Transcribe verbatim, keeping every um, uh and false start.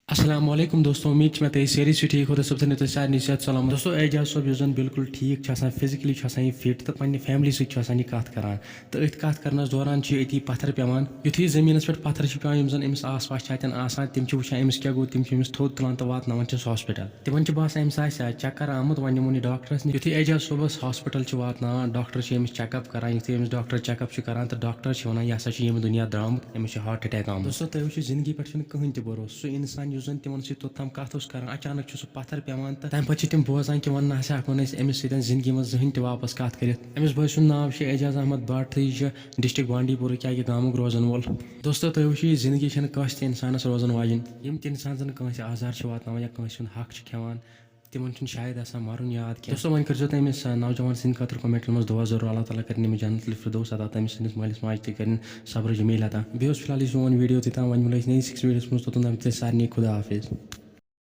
السلام علیکم دوستو، امید چھِ مےٚ تُہۍ سٲری چھِو ٹھیٖک، خۄدا صٲب تھٲینو تۄہہِ سارنٕے صحت سلامت۔ دوستو، اعجاز صٲب یُس زَن بالکل ٹھیٖک چھُ آسان، فزیکلی چھُ آسان یہِ فِٹ تہٕ پننہِ فیملی سۭتۍ چھُ آسان یہِ کَتھ کَران، تہٕ أتھۍ کَتھ کَرنَس دوران چھُ یہِ أتی پَتھَر پٮ۪وان۔ یُتھُے زٔمیٖنَس پٮ۪ٹھ پَتھَر چھِ پٮ۪وان، یِم زَن أمِس آس پاس چھِ اَتٮ۪ن آسان، تِم چھِ وٕچھان أمِس کیٛاہ گوٚو، تِم چھِ أمِس تھوٚد تُلان تہٕ واتناوان چھِس ہاسپِٹل۔ تِمَن چھِ باسان أمِس آسہِ چَکَر آمُت، وۄنۍ نِمون یہِ ڈاکٹرَس نِش۔ یُتھُے اعجاز صٲبَس ہاسپِٹل چھِ واتناوان، ڈاکٹر چھِ أمِس چیک اپ کَران۔ یُتھُے أمِس ڈاکٹر چیک اپ چھُ کَران تہٕ ڈاکٹر چھِ وَنان، یہِ ہسا چھُ ییٚمہِ دُنیا درٛامُت، أمِس چھُ ہارٹ اٹیک آمُت۔ دوستو، تُہۍ وٕچھِو، زندگی پٮ۪ٹھ چھُنہٕ کٕہٕنۍ تہِ بھروسہٕ۔ سُہ اِنسان یُس زَن تِمَن سۭتۍ توٚتام کَتھ اوس کَران، اچانک چھُ سُہ پَتھَر پٮ۪وان تہٕ تَمہِ پَتہٕ چھِ تِم بوزان کہِ وۄنۍ نہ ہسا ہٮ۪کو نہٕ أسۍ أمِس سۭتۍ زندگی منٛز زٕہٕنۍ تہِ واپَس کَتھ کٔرِتھ۔ أمِس بٲے سُنٛد ناو چھُ اعجاز احمد بٹ تہٕ یہِ چھُ ڈسٹرکٹ بانڈی پورہ کہِ اَکہِ گامُک روزَن وول۔ دوستو، تُہۍ وٕچھِو، یہِ زندگی چھَنہٕ کٲنٛسہِ تہِ اِنسانَس روزَن واجِنۍ۔ یِم تہِ اِنسان زَن کٲنٛسہِ آزار چھِ واتناوان یا کٲنٛسہِ ہُنٛد حق چھِ کھٮ۪وان، تِمَن چھُنہٕ شاید آسان مَرُن یاد کینٛہہ۔ دوستو، وۄنۍ کٔرۍزیو تُہۍ أمِس، آ، نوجوان سٕنٛدِ خٲطرٕ comment منٛز دُعا ضروٗر، اللہ تعالیٰ کٔرِنۍ أمِس جنت الفردوس عطا، تٔمِس سٕنٛدِس مٲلِس ماجہِ تہِ کٔرِنۍ صبر جمیٖل عطا۔ بیٚیہِ اوس فی الحال یہِ سون video تیوٗتاہ، وۄنۍ مِلو أسۍ نٔیِس أکِس videoس منٛز، توٚتام تام تُہۍ سارنٕے خدا حافظ۔